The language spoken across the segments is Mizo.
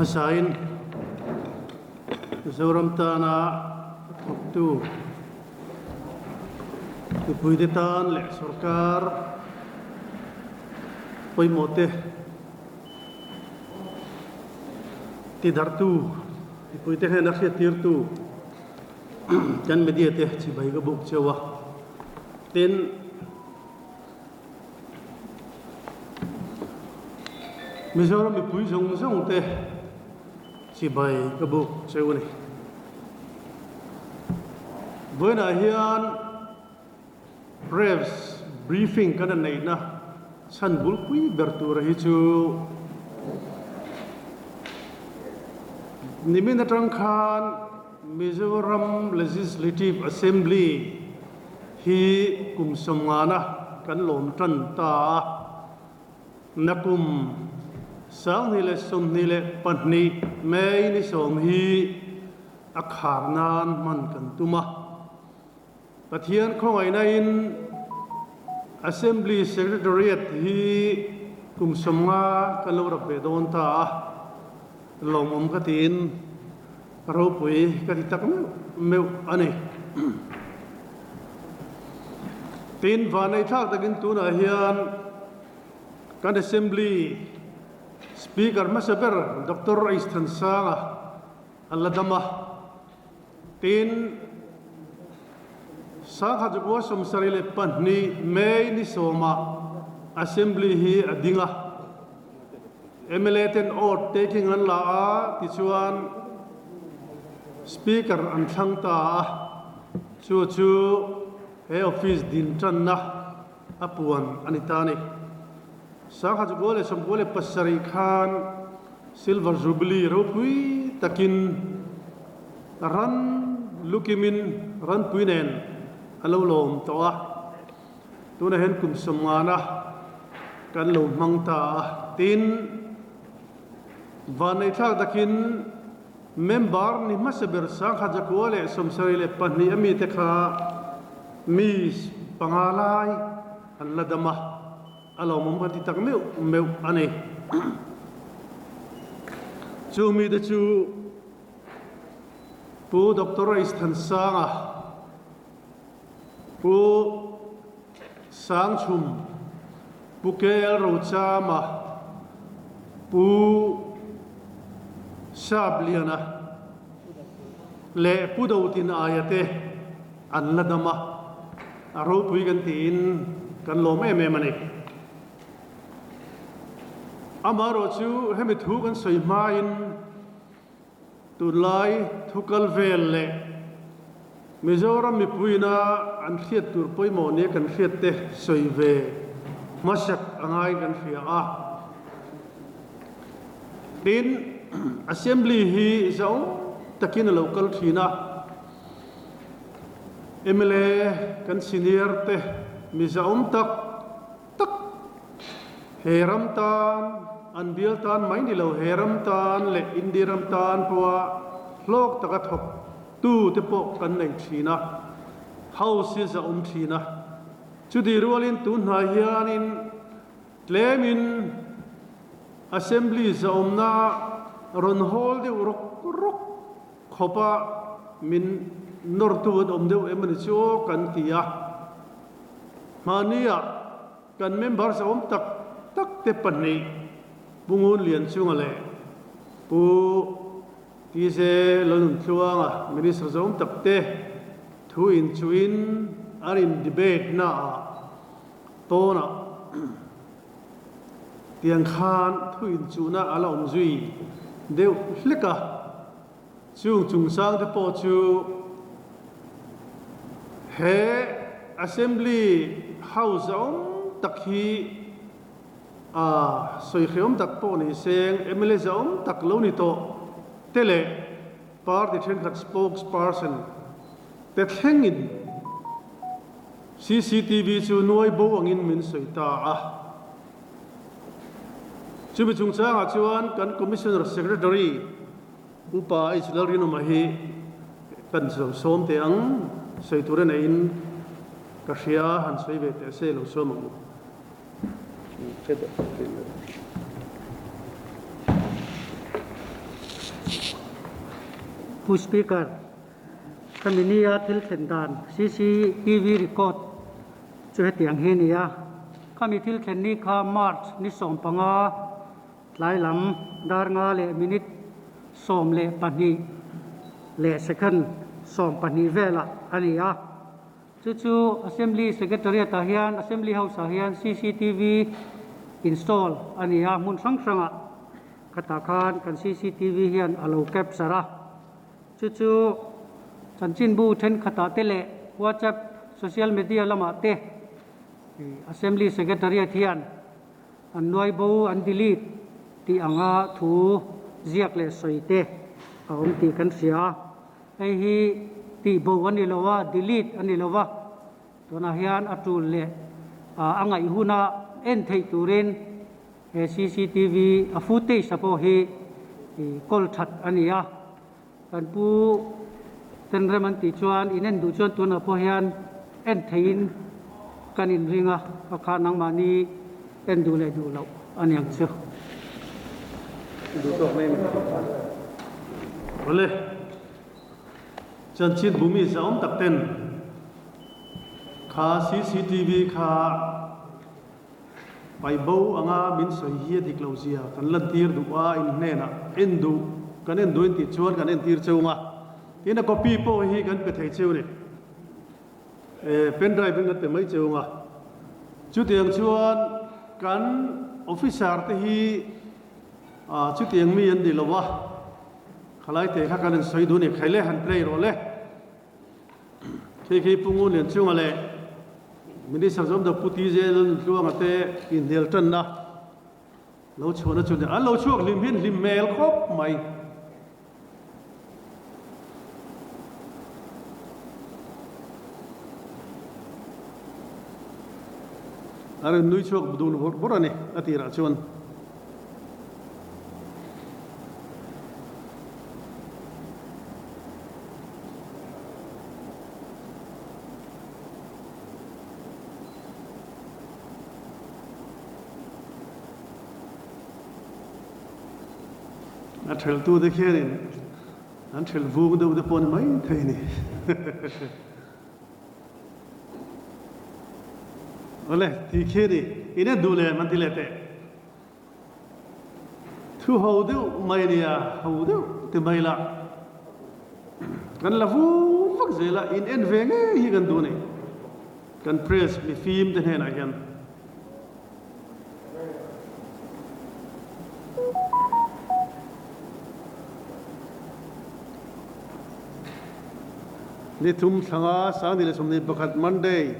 Hmasain Mizoram tana thawktu mipuite tan leh sorkar pawimawhte tidarhtu mipuite hnena hriattirtu kan media te chibai ka buk cheu a. Tin, Mizoram mipui zawng zawng te chibai ka buk cheu a ni. Vawiinah hian press briefing kan han neihna chhan bulpui ber tura hi chu nimin atang khan Mizoram Legislative Assembly hi kum sawmngana kan lawm tan ta a, nakum 2022 May ni sawm hi a khar nan hman kan tum a. Pathian khawngaihna in Assembly Secretariat hi kum 50 kan lo rap ve dawn ta a, lawmawm ka tiin ropui ka ti tak meuh meuh a ni. Tin, vanneithlak takin tunah hian kan Assembly Speaker hmasa ber Doctor Eisthansanga a la dam a. Tin, 1972 May ni sawmah Assembly hi a ding a. Mla ten oath taking an la a, tichuan Speaker an thlang ta a, chu chu he office din tanna a puan a ni ta a ni. 1997 khan Silver Jubilee ropui takin ran lukimin ranpui nen a lo lawm tawh a, tunah hian kum sawmngana kan lo hmang ta a. Tin, vanneihthlak takin member ni hmasa ber 1972 a mite kha mi panga lai an la dam a. A lawmawm kan ti tak meuh meuh a ni. Chu mite chu Pu Doctor Aisthansanga, Pu Sangchhum, Pu KL Rochama, Pu Sapliana leh Pu Dotinaia te an la dam a. A ropui kan tiin kan lawm em em a ni. Amaherawh chu hemi thu kan sawi hmain tunlai thu kal vel leh Mizoram mipuiina an hriat tur pawimawh nia kan hriat te sawi ve hmasak a ngai kan hria a. Tin, Assembly hi zau takin a lo kal thin a. Mla kan senior te mizaawm tak tak he ram tan an bial tan mai ni lo he ram tan leh India ram tan pawha hlawk taka thawk tu te pawh kan nei thin a, house hi zahawm thin a. Chuti rualin tun hnai hianin tlemin assembly zahawmna rawn hawl deuh rawk rawk Khawpa min nawrtu an awm deuh em a ni chu aw kan ti a. Hmahniah kan members a awm tak tak te pahnih Pu Ngun Lianchunga leh Pu TJ Lalnuntluanga Minister zawm tak te thu inchuhin an in debate naah pawnah tiang khan thu inchuhna a la awm zui deuh hlek a. Chung chungchang te pawh chu he Assembly House a awm tak hi a sawi hrehawm tak pawh ni seng mla za awm tak lo ni tawh te leh party thenkhat spokesperson te thlengin cctv chu nuai bo angin min sawi ta a. Chumi chungchangah chuan kan Commissioner Secretary Upa H Lalrinawma hi kan lo sawm teh ang, sawi tur a neihin ka hria a, han sawi ve teh se lo sawm ang u. Pu Speaker, khami nia thil thlen dan CCTV record chu hetiang hi a ni a. Khami thil thlen ni kha March ni 15 tlai lam dar nga leh minute 12 leh second 12 velah a ni a. Chu chu Assembly Secretariat ah hian Assembly House ah hian CCTV install a ni a, hmun hrang hrangah. Khatah khan kan cctv hian a lo capture a, chu chu chanchinbu thenkhatah te leh WhatsApp social media lamah te Assembly Secretariat hian an nuai bo an delete tih anga thu ziak leh sawi te a awm tih kan hria a, hei hi tih bo a ni lo a, delete a ni lo va, tunah hian a tul leh a ngaih huna en theih turin He cctv a footage a pawh hi kawl that a ni a, kan pu ten rem an tih chuan in en duh chuan tunah pawh hian en theihin kan inring a, a kha nangmahni en duh leh duh loh a ni ang chu. Duh tawk mai a ni. Awle, chanchin bumi zahawm tak ten kha cctv kha Pai bo anga min sawi hi a dik lo zia kan lantir duh a, in hnenah en duh, kan en duh in tih chuan kan entir cheu nga. Tin a copy pawh hi kan pe thei cheu ni. E, pen drive in kan pe mai cheu nga. Chutiang chuan kan officer te hi ah chutiang mi an ni lo a, khalai te kha kan insawi duh ni, khaile han play rawh le. Khi khi Pu Ngun Lianchunga leh Minister Zawmdawk Pu TJ Lalnuntluanga te inhnial tanna lo chhuahna chu an lo chhuak hlim hian hlim hmel khawp mai. A rawn nui chhuak dun vawrh vawrh a ni a tirah chuan. A theltute khianin an thel vung deuh te pawh ni mai thei a ni. Awle, tih khi a ni. In en duh lem an ti leh teh. Thu ho deuh mai a nia, ho deuh ti mai la. Kan la vung vak zel a, in en ve ngei hi kan duh a ni. Kan press mi fim te hnenah hian. Ni thum thlanga 2021 Monday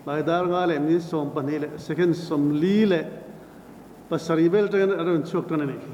tlai dar nga leh minute 12 leh second 47 vel atangin a rawn chhuak tan a nih khi.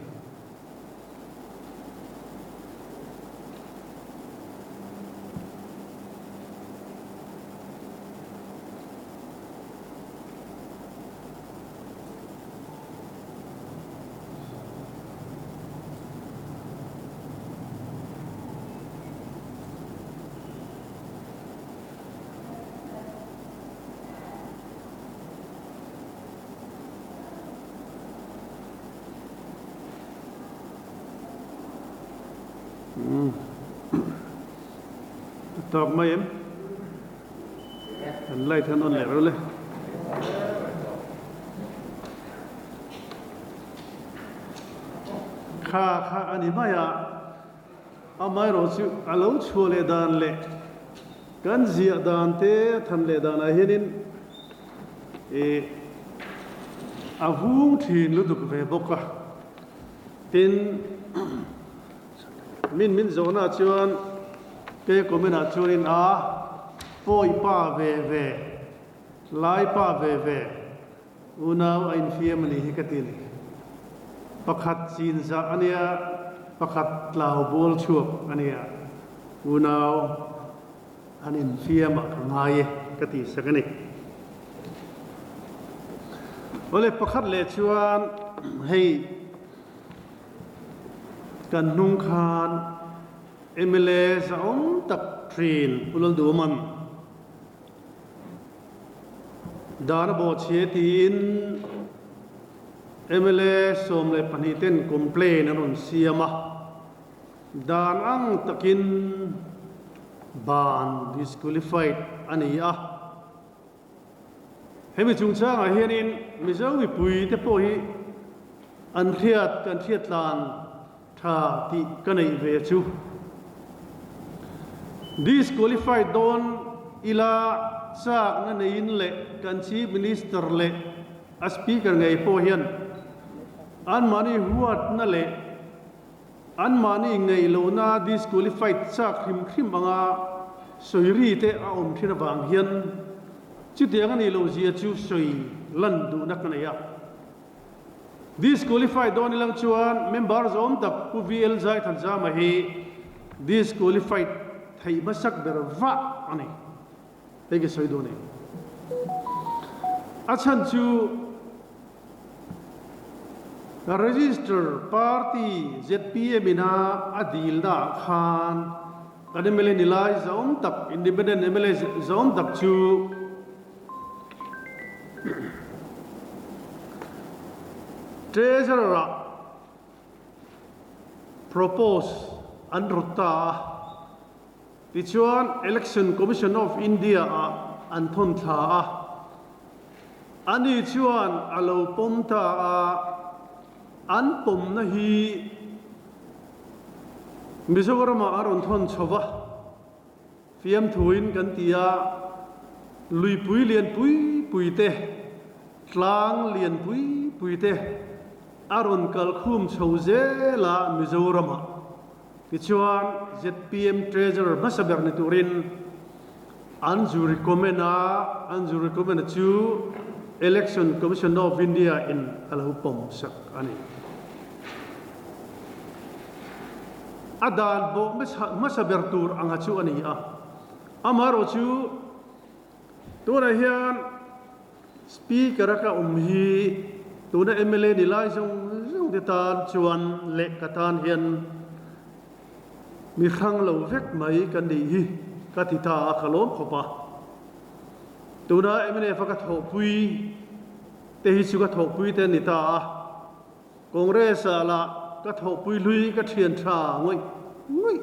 Tawk mai em? An light han on leh reuh le. Kha kha a ni mai a, amaherawhchu a lo chhuah leh dan leh kan ziah dan te a than leh danah hianin ih a vung thin lutuk ve bawk a. Tin, min min zawhnaah chuan ke comment ah chuanin a pawi pa ve ve, lai pa ve ve, unau a infiam a nih hi ka ti a ni. Pakhat chin zah a nia, pakhat tlau bual chhuak a nia, unau an infiam ah ka ngai e ka ti sak a ni. Awle pakhat leh chuan hei kan hnung khan mla zahawm tak thin Pu Lalduhman dan a bawhchhia tiin mla 12 ten complaint an rawn siam a. Dan ang takin ban, disqualified, a ni a. Hemi chungchangah hianin Mizo mipui te pawh hi an hriat kan hriat tlan tha tih ka neih ve chu. Disqualified dawn ila chakna neiin leh kan Chief Minister leh a Speaker ngei pawh hian anmahni huatna leh Anmahni ngeih lohna disqualified chak hrim hrim anga sawi ri te a awm thin avang hian chutiang a nih loh zia chu sawi lan duhna ka nei a. Disqualified dawn ilang chuan member zawm tak Pu VL Zaithanzama hi disqualified theih hmasak ber vah a ni. Hei ka sawi dawn e. A chhan chu Register Party zpm ina a dilna ah khan kan mla ni lai zawm tak, Independent mla zawm tak chu Treasurer ah propose an rawt ta a. Tichuan, Election Commission of India ah an thawn thla a, ani chuan a lo pawm ta a, an pawmna hi Mizoramah a rawn thawn chho va, fiamthuin kan ti a, luipui lian pui pui te, tlang lian pui pui te a rawn kalkhum chho zel a Mizoramah. Tichuan, zpm Treasurer hmasa ber ni turin an zu recommend a, an zu recommend a chu Election Commission of India in a lo pawm sak a ni. A dan bawh hmasa ber tur anga chu a ni a, amaherawh chu tunah hian Speaker a ka awm hi tuna mla ni lai zawng zawng te tan chuan leh ka tan hian mi hrang lo vek mai ka nih hi ka ti ta a, ka lawm khawp a. Tuna mnf a ka thawhpui te hi chu ka thawhpui te an ni ta a, Congress ah lah ka thawhpui hlui ka thian tha ngawih ngawih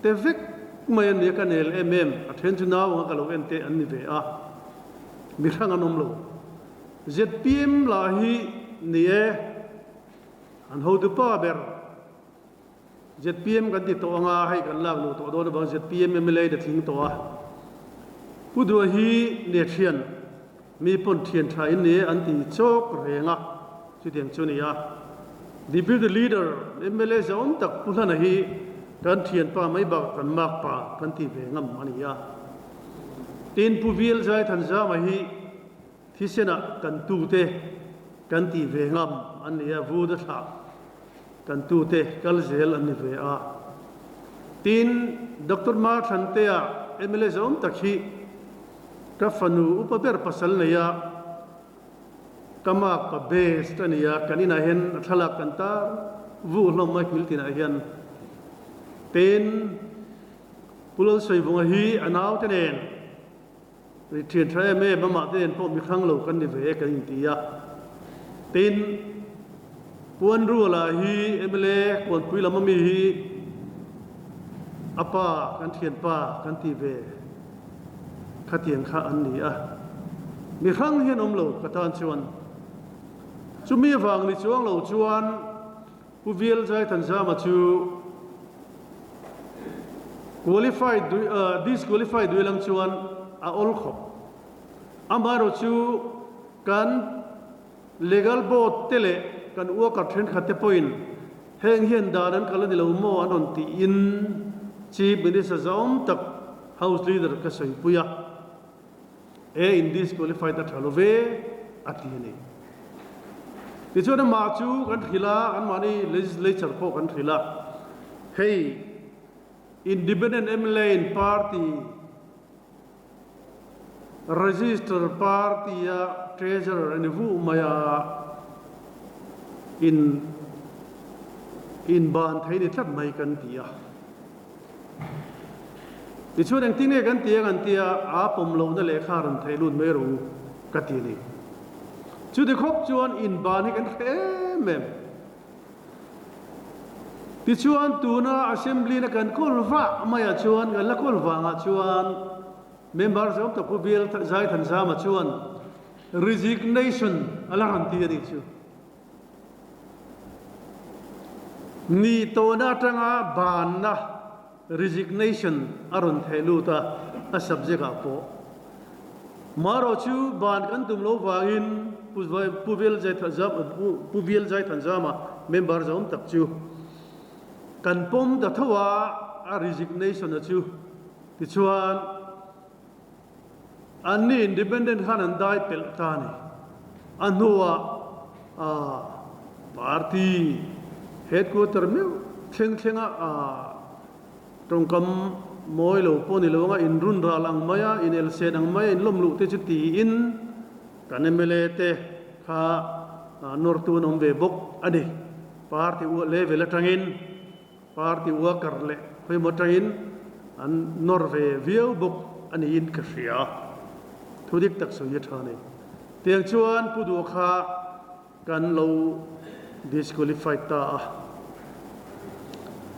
te vek mai an nia ka nel em em a then chu nau anga ka lo en te an ni ve a mi hrang an awm lo zpm lah hi ni e an hotu pa ber Zpm kan ti tawh anga hei kan lak luh tawh dawn avang zpm mla in a tling tawh a Pu Dua hi ne thian Mi pawn thian tha in ni an ti chawk reng a, chutiang chu a ni a. Deputy Leader, mla zawm tak Pu Hlana hi kan thianpa mai bakah kan mak pa kan ti ve ngam a ni a. Tin, Pu VL Zaithanzama hi thisenah kan tute kan ti ve ngam a ni a, Vuda thlah kan tute kal zel an ni ve a. Tin, Doctor Marthantea mla zawm tak hi Ka fanu upa ber pasal nei a, ka mak pa best a ni a, kan inah hian a thlalak kan tar vuh hlawm a kil tinah hian. Tin, Pu Lalsawivunga hi a naute nen ri thian tha em em, amah te nen pawh mi hrang lo kan ni ve e kan inti a. Tin, Pu Anruala hi mla Kawnpui lam ami hi a pa kan thianpa kan ti ve. Khatiang kha an ni a, mi hrang hian awm lo ka tan chuan. Chumi avang ni chuang lo chuan Pu VL Zaithanzama chu qualified disqualified duai lang chuan a awl khawp. Amaherawh chu kan legal board te leh kan worker thenkhat te pawhin heng hian dan an kal a ni lo maw an rawn tiin Chief Minister zawm tak House Leader ka sawipui a, e in disqualified a tha lo ve a ti a ni. Tichuan amah chu kan hrilh a, anmahni legislature pawh kan hrilh a, hei Independent mla in party register party a treasurer a ni vuh mai a, in inban thei ni tlat mai kan ti a. Tichuan engtin nge kan ti ang an ti a, aa pawm lohna lehkha rawn theih lut mai rawh u ka ti a ni. Chuti khawp chuan inban hi kan hre em em. Tichuan tuna Assembly na kan kawl vah maiah chuan, kan la kawl vangah chuan member zawng tak Pu Bial Zaithanzama chuan resignation a la rawn ti a nih chu. Ni tawhna atanga banna resignation a rawn theh lut a, a subject ah pawh. Marawh chu ban kan tum lo vangin Pu Bial Zaithanzama member zawm tak chu kan pawm ta tho a, a resignation a chu tichuan Anni independent khan an dai pelh ta a ni. A hnuah party headquarter meuh thleng thlenga tawngkam mawi lo pawh ni lo anga inrun ral ang maia inelsen ang maia inlawm luh te chu tiin kan mla te kha nawrtu an awm ve bawk a ni. Party level atangin. Party worker leh khawimaw atangin an nawr ve viau bawk a niin ka hria. Thu dik tak sawi a tha a ni. Tiang chuan Pu Duh kha kan lo disqualified ta a.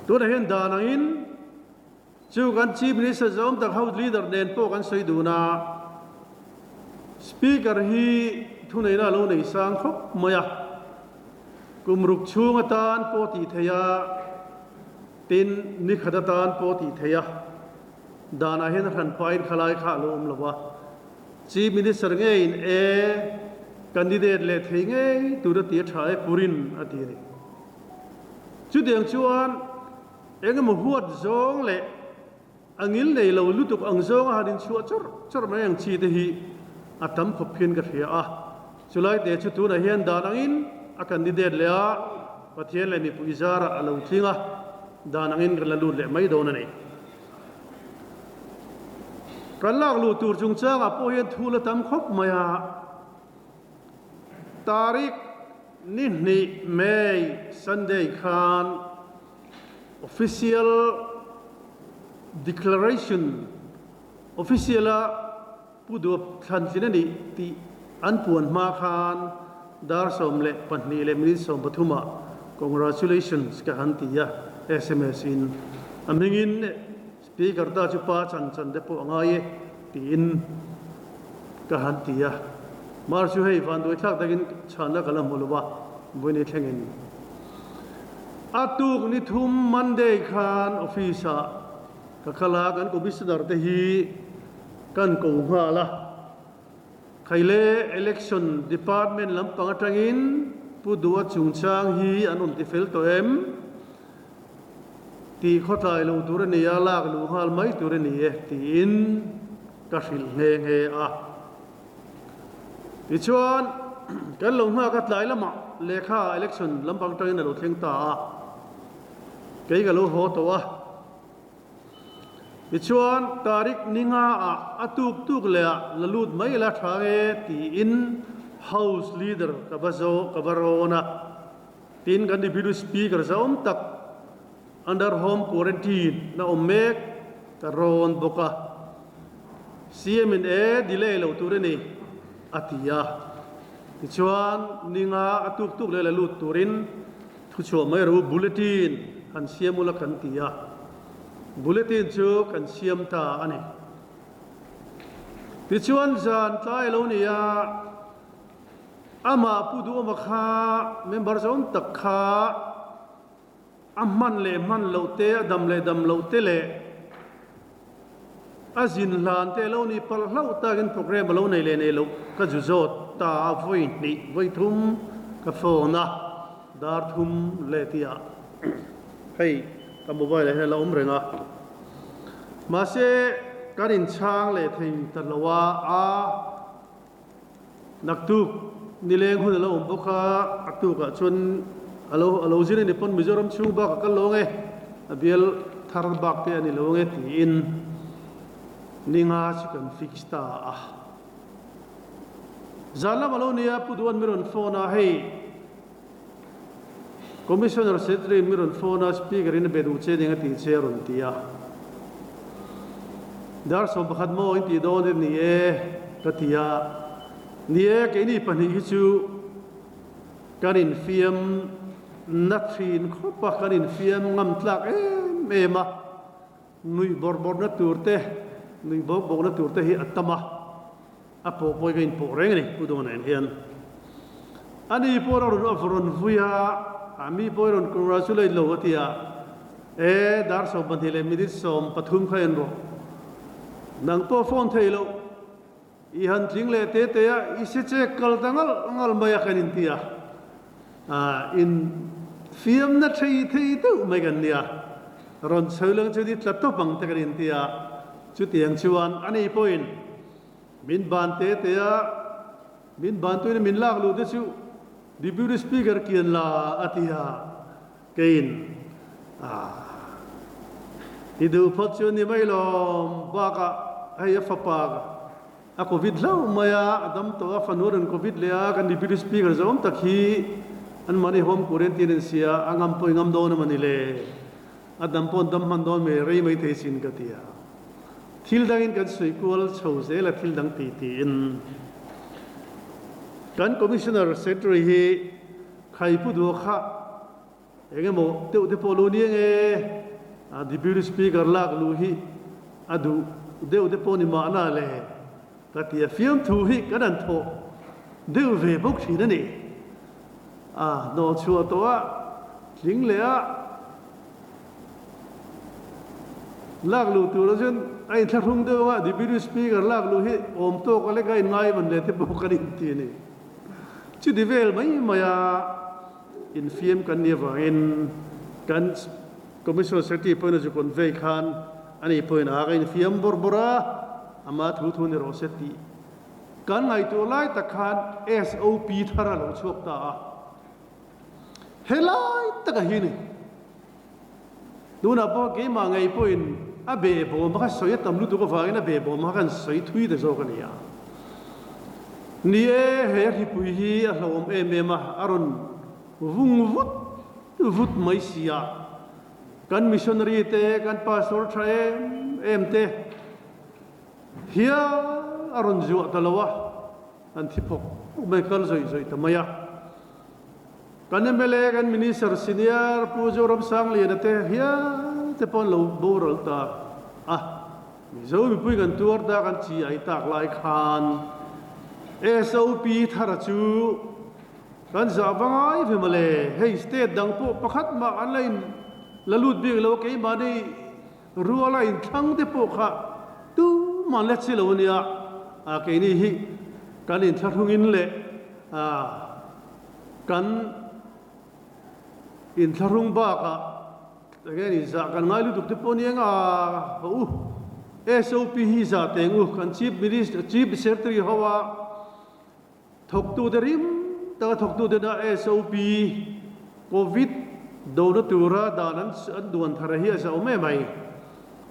Tunah hian dan angin chu kan Chief Minister zawm tak House Leader nen pawh kan sawi dun a. Speaker hi thuneihna a lo nei sang khawp mai a. Kum ruk chhung atan pawh tih theih a, tin ni khat atan pawh tih theih a. Danah hian a hran pain khalai kha a lo awm lo a. Chief Minister ngeiin e candidate leh thei ngei tur a ti a tha e purin a ti a ni. Chutiang chuan engemaw huat zawng leh A ngil nei lo lutuk ang zawnga han inchhuah chawrh chawrh mai ang chi te hi a tam khawp hian ka hria a. Chulai te chu tunah hian dan angin a candidate leh a, Pathian leh mipui zarah a lo tling a, dan angin kan la lut leh mai dawn a ni. Kan lak luh tur chungchangah pawh hian thu la tam khawp mai a. Tarik ni hnih May Sunday khan Official Declaration, Official-a Pu Duap thlantlin a nih tih an puan hma khan dar 12 leh minute 13 ah Congratulations ka han ti a, sms in. A hmingin Speaker ta chu pa chan chan te pawh a ngai e tiin ka han ti a. Mar chu hei vanduai thlak takin chhanna ka la hmu lo a, vawiin thlengin. A tuk ni thum Monday khan office ah ka kal a, kan commissioner te hi kan ko nghal a. Khaile Election Department lampang atangin Pu Duha chungchang hi an rawn ti fel tawh em? Tih khawtlai lo tur a ni a, lak luh nghal mai tur a ni e tiin ka hrilh nghe nghe a. Tichuan, kan lo nghak a tlai lamah lehkha election lampang atangin a lo thleng ta a, kei ka lo haw tawh a. Tichuan, Tarik ni nga ah a tuk tuk leh ah la lut mai la tha nge tiin House Leader ka va zo ka va rawn a. Tin, kan Deputy Speaker zauhawm tak under home quarantine na awm mek ka rawn bawk a. CM in e delay lo tur a ni a ti a. Tichuan, ni nga a tuk tuk leh la lut turin Thuchhuah mai ru bulletin han siam ula kan ti a, bulletin chu kan siam ta a ni. Tichuan zan tlai lo ni a, amah Pu Duhawma kha member zawng tak kha a hman leh hman loh te, a dam leh dam loh te leh a zin hlan te lo ni palh hlauh takin program a lo nei leh nei loh ka zu zawt ta a, vawi hnih vawi thum ka phone a, dar thum leh tih ah hei ka mobile ah hian a la awm reng a, mahse kan inchhang leh thei ta lo a, a naktuk nileng hun a lo awm bawk a, a tukah chuan a lo a lo zir a ni pawn Mizoram chhung bak a kal lo ang e, a bial thar bak te a ni lo ang e tiin ninga chu kan fix ta a. Zan lam a lo nia Pu Duan mi rawn phone a, hei Commissioner Secretary mi rawn phone a, Speaker in a be duh che ning a tih che a rawn ti a. Dar 11 maw in tih dawn in ni e ka ti a, ni e keini pahnih hi chu kan infiam. Na thin khawp a kan infiam ngam tlak em em a, nuih bawrh bawrhna tur te, nuih bawk bawkna tur te hi a tam a, a pawh pawhin ka inpawh reng a ni Pu Dawna hian. Ani pawh a rawn a rawn vui a, a mi pawh i rawn congratulate lo a ti a, E, dar 12 leh minute 13 kha en rawh, nang pawh phone thei loh. I han tling leh te te a, i se che kal ta ngal ngal mai a kan inti a, in fiamna thei thei deuh mai kan nia, rawn chho lang chu ni tla tawp ang te kan inti a, chutiang chuan ani pawhin min ban te te a, min ban tuin min lak luh te chu Deputy Speaker kian la a ti a, keiin I duh phawt chu ni mai lawm bakah hei a fapa a covid hlauh mai a, a dam tawh a, fanu a rawn covid leh a, kan deputy speaker zawm tak hi an mahni home quarantine an sia, a ngam pawh i ngam dawn a mawni le, a dam pawh an dam hman dawn mai, rei mai thei sin ka ti a. Thil dangin kan sawi kual chho zel a, thil dang ti tiin kan commissioner secretary hi Khaipu duh kha Eng emaw deuh te pawh lo ni eng e, a Deputy Speaker lak luh hi a duh deuh te pawh ni mahna le ka ti a, fiamthu hi kan han thawh deuh ve bawk thin a ni. A hnawh chhuah tawh a, tling leh a lak luh tur a chuan a inthlahrung deuh anga Deputy Speaker lak luh hi awm tawk a lek a inngai man le te pawh kan inti a ni. Chuti vel mai mai a. Infiam kan nih avangin kan Commissioner Secretary pawhin a zu convey khan ani pawhin a ka infiam bawrh bawrh a, ama thu thu ni rawh se tih kan ngaihtuah lai tak khan SOP thar a lo chhuak ta a. Helai taka hi ni. Tunah pawh keimah ngei pawhin a behbawm kha sawi a tam lutuk avangin a behbawm kha kan sawi thui ta zawk a ni a. Ni e, he hripui hi a hlauhawm em em a, a rawn vung vut vut mai si a. Kan missionary te, kan pastor tha em em te hial a rawn zuah ta lo a, an thi phawk phawk mai, kal zawih zawih ta mai a. Kan mla, kan Minister Senior Pu Zoram Sangliana te hial te pawh an lo boral ta a, Mizo mipui kan tuar ta kan chi ai tak lai khan SOP thara chu kan zah va ngai ve mawle, hei state dang pawh pakhat mah an la in la lut bik lo a, keimahni ruala inthlang te pawh kha tumah an la chi lo ania, keini hi kan inthlahrungin leh Kan inthlahrung bakah enge ni zah kan ngai lutuk te pawh ni eng a ha u. SOP hi zah teng u kan Chief Minister Chief Secretary ho a thawktu te rim taka thawktu te na SOP Covid dona tura dan an an duan thar hi a zah awm em mai.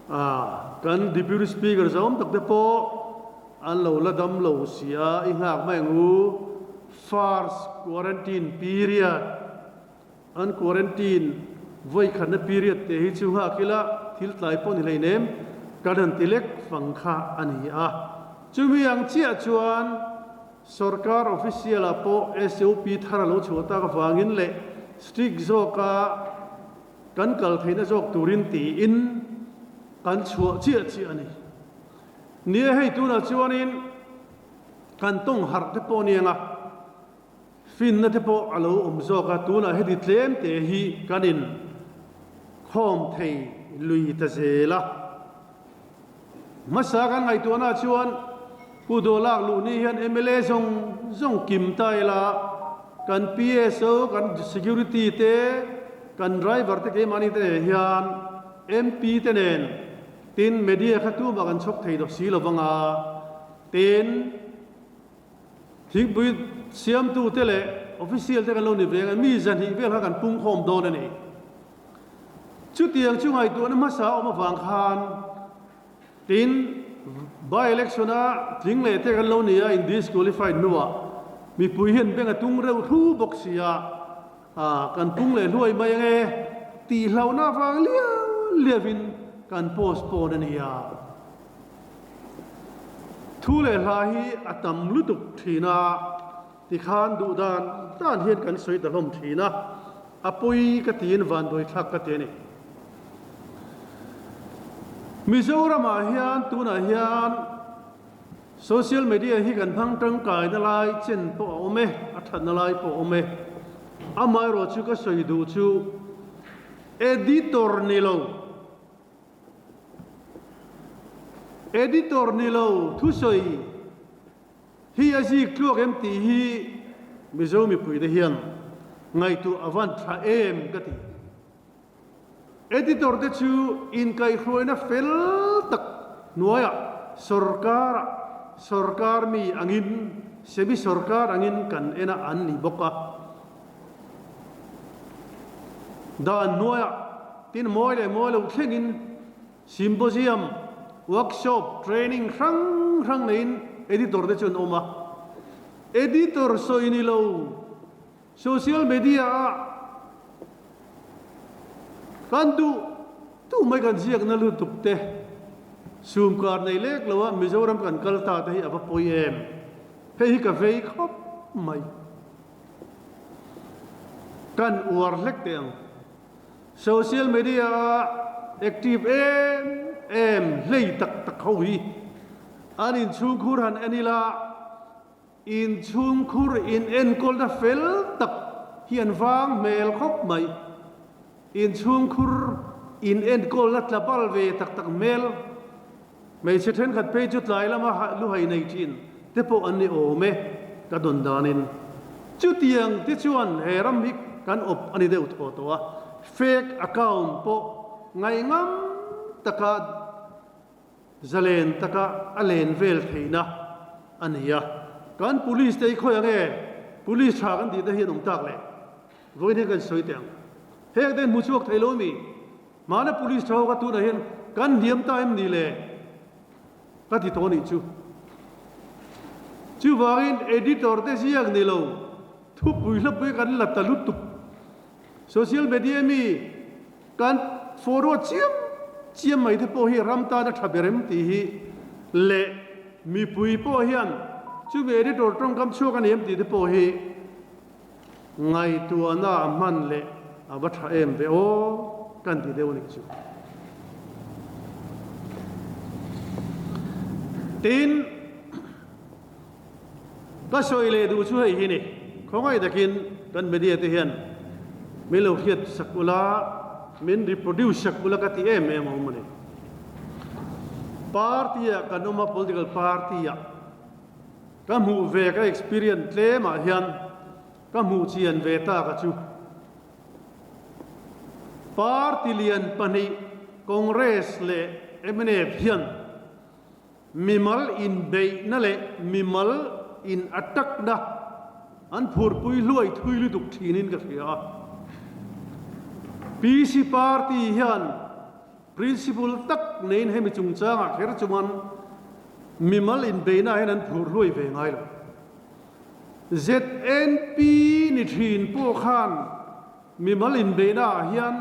A kan Deputy Speaker zah awm tak te pawh an lo la dam lo si a i nghak mai ang u. First quarantine period, An quarantine vawi khatna period te hi chu nghak ila thil tlai pawh ni hleinem kan han ti lek fang kha a ni a. Chumi ang chiah chuan sorkar official ah pawh SOP thar a lo chhuah tak avangin leh strict zawka kan kal theihna zawk turin tiin kan chhuah chiah chiah a ni. Nia hei tunah chuanin Kan tawng harh te pawh aniang a, finna te pawh a lo awm zawk a, tunah heti tlem te hi kan in khawm thei lui ta zel a. Hmasa kan ngaihtuahna chuan Pu Dawlak luh ni hian mla zawng zawng kim ta ila, kan PSO, kan security te, kan driver te keimahni te nen hian MP te nen tin media kha tumah kan chhawk thei dawk si lovang a. Tin, thingpui siamtute leh official te kan lo ni ve ang a, mi zahnih vel kha kan pungkhawm dawn a ni. Chutiang chu ngaihtuahna hmasa a awm avang khan tin, by-election a tling leh te kan lo ni a, in disqualified hnuah mipui hian beng a tung reuh hlu bawk si a, kan pung leh hluai mai ang e tih hlauhna avang liau liauin kan postpone a ni a. Thu leh hla hi a tam lutuk thin a, tikhan duh dan dan hian kan sawi ta hlawm thin a. A pawi ka tiin vanduaithlak ka ti a ni. Mizoramah hian tunah hian social media hi kan hmang tangkaina lai chen pawh a awm e, a thatna lai pawh a awm e. Amaherawh chu ka sawi duh chu editor ni lo, editor ni lo thusawi hi a zik tluak em tih hi Mizo mipuite hian ngaihtuah a van tha em ka ti. Editor te chu inkaihhruaina fel tak hnuaiah sorkarah sorkar mi angin semi sorkar angin kan en a an ni bawk a. Dan hnuaiah tin mawi leh mawi lo thlengin symposium, workshop, training hrang hrang neiin editor te chu an awm a. Editor sawi ni lo. Social media ah kan duh duh mai kan ziakna lutuk te sumkar nei lek lo a Mizoram kan kal ta te hi a va pawi em? Hei hi ka vei khawp mai. Kan uar hlek teh ang. Social media ah active em em hlei tak tak ho hi an inchhungkhur han en ila, Inchhungkhur inenkawlna fel tak hi an vang hmel khawp mai. Inchhungkhur inenkawlna tla bal ve tak tak hmel. Hmeichhe thenkhat phei chu tlai lama luhai nei thin te pawh an ni awm e, ka dawn danin. Chutiang te chuan he ram hi kan awp a ni deuh thaw tawh a, fake account pawh ngaihngam taka Zalen taka a len vel theihna a ni a. Kan police te hi khawi ang e? Police tha kan tih te hi an awm tak le? Vawiin hian kan sawi teh ang. Heng te hmu chhuak thei lo mi? Hmana police tha ho kha tunah hian kan hniam ta em ni le? Ka ti tawh a nih chu. Chuvangin editor te ziak ni lo, thupui hlapui kan la ta lutuk. Social media mi Kan forward chiam chiam mai te pawh hi ram tana tha ber em tih hi leh mipui pawh hian chumi editor tawngkam chhuak a ni em tih te pawh hi ngaihtuahna a hman leh a va tha em ve aw kan ti deuh a nih chu. Tin, Ka sawi leh duh chu hei hi ni, khawngaih takin kan media te hian min lo hriat sak ula, min reproduce sak ula ka ti em em a awm a ni. Party ah kan awm a, political party ah ka hmuh ve ka experience tlem ah hian ka hmuh chian ve tak a chu party lian pahnih Congress leh mnf hian Mimal inbeihna leh mimal in attack-na an phurpui hluai thui lutuk thinin ka hria a. PC Party hian principle tak neiin hemi chungchangah kher chuan mimal inbeihna hian an phur hluai ve ngai lo. ZNP ni thin pawh khan mimal inbeihnaah hian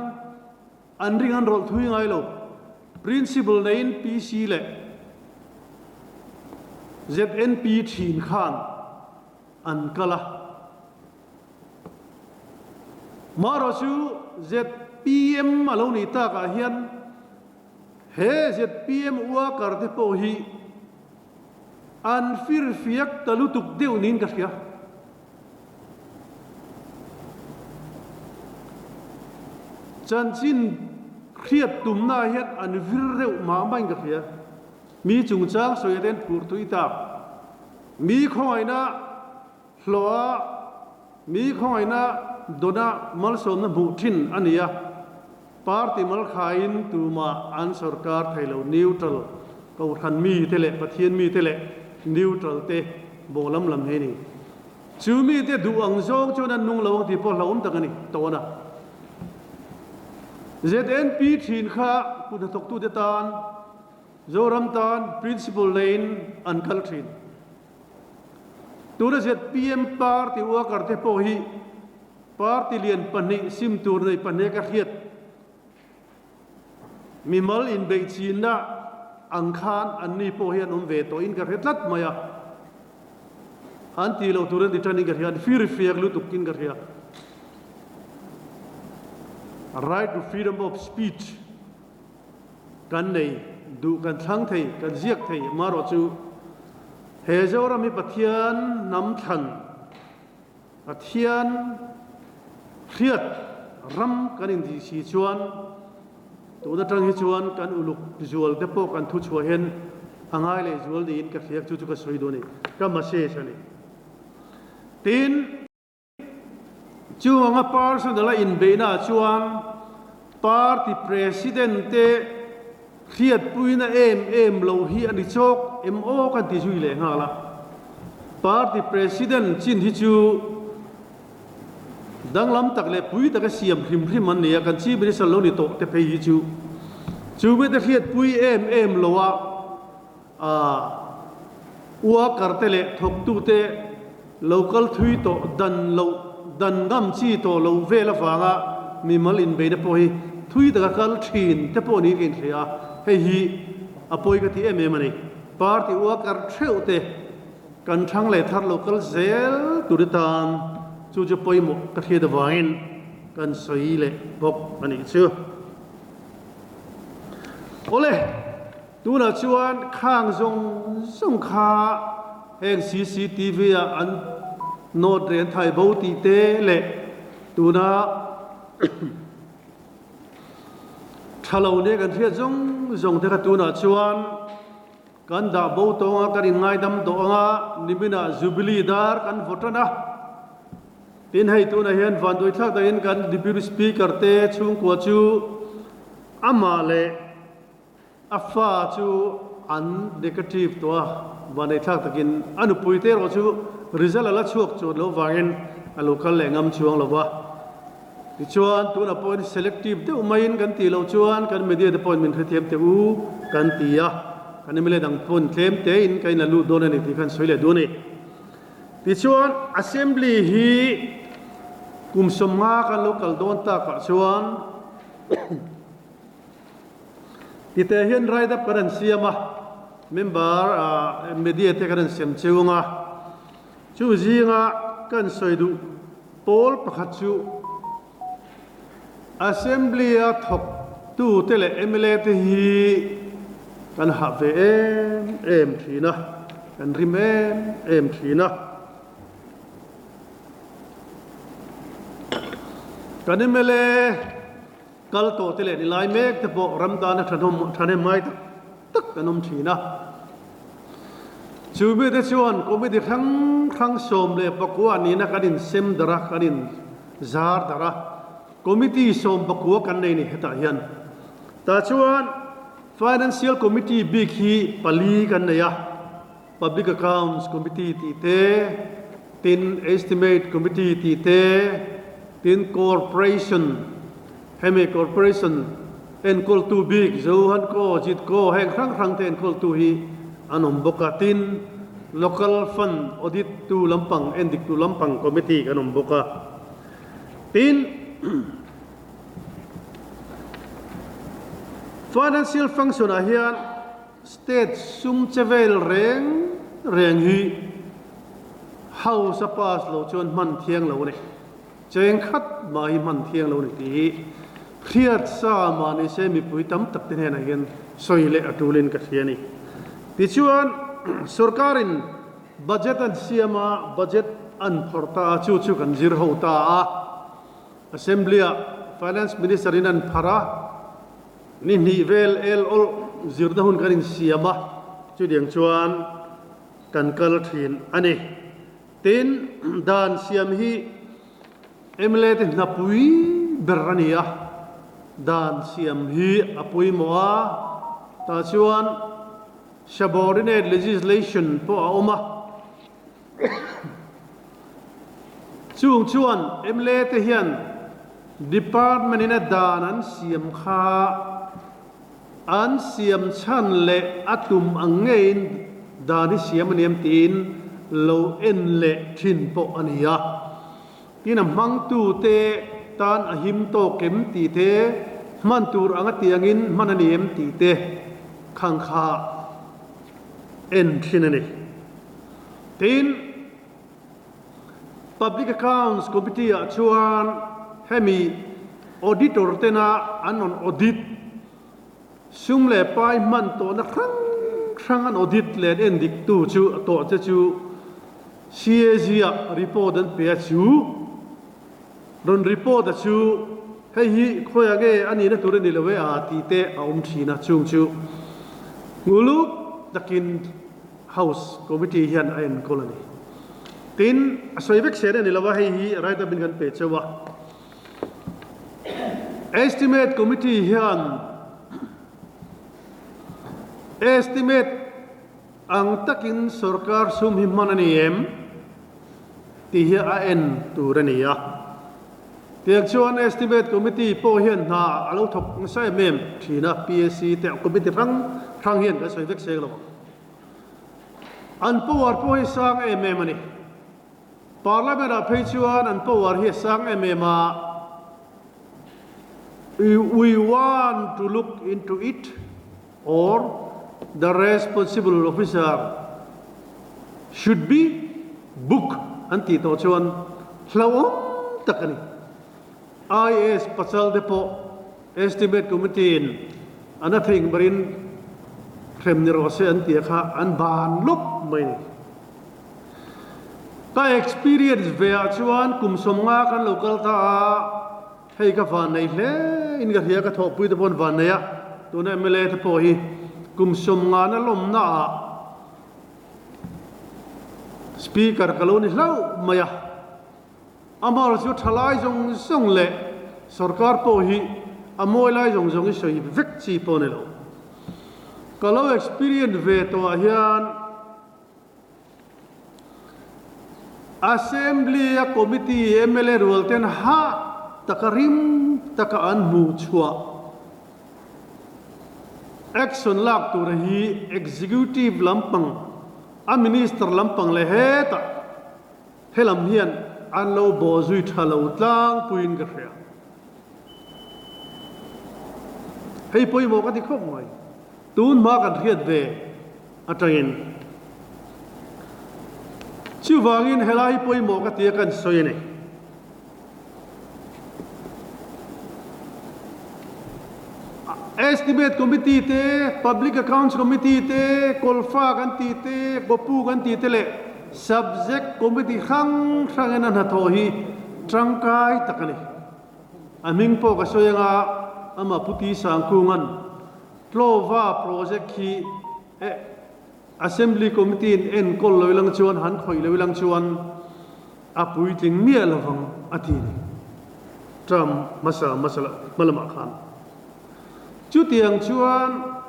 An ring an rawlh thui ngai lo. Principle neiin PC leh ZNP thin khan an kal a. Marawh chu zpm a lo nih takah hian he zpm worker te pawh hi an firfiak ta lutuk deuh niin ka hria. Chanchin hriat tumna hian an vir deuh mah maiin ka hria. Mi chungchang sawi aten phur tui tak. Mi khawngaihna hlawha mi khawngaihna dawna malsawmna hmuh thin a ni a. Party malkhaiin tumah an sorkar thei lo neutral Kohhran mite leh Pathian mite leh neutral te bawh lam lam hi a ni. Chu mite duh ang zawng chuan an nung lo ang tih pawh hlauhawm tak a ni tawn a. ZNP thin kha kut hnathawktute tan Zoram tan principle neiin an kal thin. Tuna zpm party worker te pawh hi Party lian pahnih sim tur nei pahnih ka hriat. Mimal inbeihchinna ang khan anni pawh hi an awm ve tawhin ka hre tlat mai a. An tih loh tur an ti ṭanin ka hria, an firfiak lutukin ka hria. Right to freedom of speech kan nei duh, kan thlang thei, kan ziak thei, amaherawhchu he Zoram hi Pathian hnam thlan, Pathian hriat ram kan intih si chuan tun atang hi chuan kan uluk zual te pawh kan thuchhuah hian a ngai leh zual niin ka hria chu chu ka sawi duh a ni, ka message a ni. Tin, chung anga personal a inbeihna ah chuan party president te hriatpuina em em lo hi a ni chawk em aw kan ti zui leh nghal a. Party president chin hi chu danglam tak leh pui taka siam hrim hrim an ni a, kan chief minister lo ni tawh te phei hi chu chu mite hriatpui em em lo a, Worker te leh thawktute lo kal thui tawh dan loh dan ngam chi tawh lo vel avanga mimal inbeihna pawh hi thui taka kal thin te pawh niin ka inhria a, hei hi a pawi ka ti em em a ni. Party worker theuh te kan thang leh thar lo kal zel tur atan chu chu pawimawh ka hriat avangin kan sawi leh bawk a nih chu. Awle! Tunah chuan khang zawng zawng kha heng cctv ah an nawt reng thai bo tih te leh tuna tha lo nia kan hriat zawng zawng te kha tunah chuan kan dah bo tawng a, kan inngaidam tawh ang a, niminah Jubilee dar kan vaw tan a. Tin hei tunah hian vanduaithlak takin kan Deputy Speaker te chhungkua chu amah leh A fa chu an negative tawh a, vaneihthlak takin a nupui te erawh chu result a la chhuak chuan loh vangin a lo kal leh ngam chuang lo va. Tichuan tunah pawhin selective deuh maiin kan tih loh chuan kan media te pawhin min hrethiam teh u kan ti a, kan mla dang pawn tlem tein ka in la lut dawn a ni tih khan sawi leh duh a ni. Tichuan Assembly hi kum 50 kan lo kal dawn takah chuan Tite hian write up kan han siam a, member media te kan han sem cheu ang a, chu zinga kan sawi duh pawl pakhat chu Assembly a thawk tu te leh mla te hi kan hah ve em em thin a, kan rim em em thin a. Kan mla Kal tawh te leh ni lai mek te pawh ram tana thahnem thahnem ngai tak tak an awm thin a. Chu mite chuan committee hrang hrang 19 nihna kan insem darh a, kan in zar darh a. Committee 19 kan nei ni hetah hian. Tah chuan Financial Committee bik hi pali kan nei a. Public Accounts Committee tih te, tin Estimate Committee tih te, tin Corporation, hemi Corporation enkawltu bik Johan Ko, Jit Ko heng hrang hrang te enkawltu hi an awm bawk a, tin Local Fund Audit tu lampang endik tu lampang Committee kan awm bawk a, tin Financial Function ah hian State sum che vel reng reng hi House a pass lo chuan hman thiang lo a ni. Cheng khat mah hi hman thiang lo a ni tih hi hriat sa mah ni se mipui tam tak te hnenah hian sawi leh a tulin ka hria a ni. Tichuan sorkarin budget an siam a, budget an phawrh ta a, chu chu kan zir ho ta a. Assembly-ah Finance Minister in an pharh a. Ni hnih vel el awlh zirna hun kan insiam a, chutiang chuan kan kal thin a ni. Tin, dan siam hi mla te hnapui ber a ni a, dan siam hi a pawimawh a, tah chuan subordinate legislation pawh a awm a. Chung chuan mla te hian Department in a dan an siam kha an siam chhan leh a tum ang ngeiin dan hi siam a ni em tiin lo en leh thin pawh a ni a. Tin a hmangtute tan a him tawk em tih te, hman tur anga tiangin hman a ni em tih te khang kha en thin a ni. Tin. Public Accounts Committee ah chuan hemi Auditor tena an rawn audit, sum leh pai hman tawhna hrang hrang an audit leh an endik tu chu tawh te chu CAG ah report an pe a chu rawn report a chu hei hi khawiah nge a nihna tur a ni lo e a tih te a awm thin a chung chu nguluk takin House Committee hian a enkawl a ni. Tin, a sawi vek sen a ni lo a, hei hi write up in kan pe cheu a. Estimate Committee hian estimate ang takin sorkar sum hi hman a ni em tih hi a en tur a ni a. Tiang chuan Estimate Committee pawh hian hna a lo thawk nasa em em thin a, PAC te committee hrang hrang hian kan sawi vek seng lo ang. An power pawh hi sang em em a ni. Parliament ah phei chuan an power hi a sang em em a, We want to look into it or the responsible officer should be booked an tih tawh chuan hlauhawm tak a ni. IAS Pachal te pawh Estimate Committee in an a thing berin hrem ni rawh se an tia kha an ban lawp mai a ni. Ka experience ve ah chuan kum 50 kan lo kal ta a, hei ka van nei hle in ka hria, ka thawhpui te pawh an van nei a, tuna mla te pawh hi kum 50 na lawmna ah Speaker ka lo ni hlauh mai a. Amah chu thalai zawng zawng leh sorkar pawh hi a mawi lai zawng zawng i sawi vek chi pawh a ni lo. Ka lo experience ve tawhah hian Assembly a committee mla rual ten hah taka rim taka an hmuh chhuah action lak tura hi executive lampang a minister lampang leh hetah Helam hian an lo bawh zui tha lo tlangpuiin ka hria. Hei pawimawh ka ti khawp mai. Tun hma kan hriat ve atangin. Chuvangin helai hi pawimawh ka tia kan sawi a ni. Estimate Committee te, Public Accounts Committee te, Kawlfa kan tih te, Kawpu kan tih te leh Subject Committee hrang hrangin a hnathawh hi tangkai tak a ni. A hming pawh ka sawi anga amah Pu Ti Sangkunga'n Tlawva Project hi Assembly Committee in enkawl lo ilang chuan han khawih lo ilang chuan a puitling miah lovang a ti ni. Term hmasa hmasa hma lamah khan. Chutiang chuan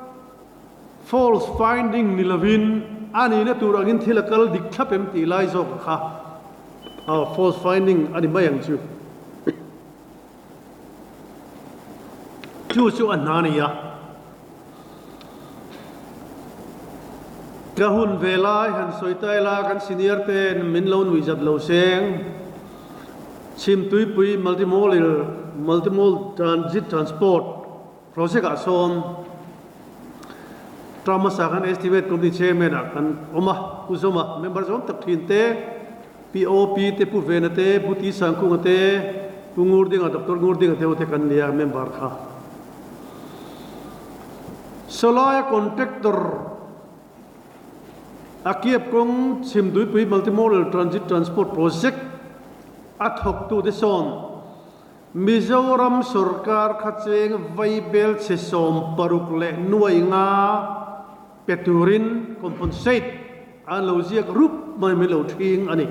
false finding ni lovin a nihna tur angin thil a kal dik thlap em tih lai zawk a kha false finding a ni mai ang chu. Chu chu a hna ni a. Ka hun ve lai han sawi ta ila kan senior ten min lo nuih zat lo seng. Chhimtuipui Multimodal Multimodal Transit Transport Project ah sawn term hmasa khan Estimate Committee Chairman ah kan awm a, Pu Zawma member zawm tak thin te, POP te, Pu Vena te, Pu Ti Sangkhunga te, Pu Ngurdinga, Doctor Ngurdinga te ho te kan nia member kha. Sawlaia contractor a kiap kawng Chhimduipui Multimodal Transit Transport Project a thawktute sawn Mizoram sorkar kha cheng vaibel chhe 60 leh nuai nga pe turin compensate an lo ziak rup mai mai lo thing a ni.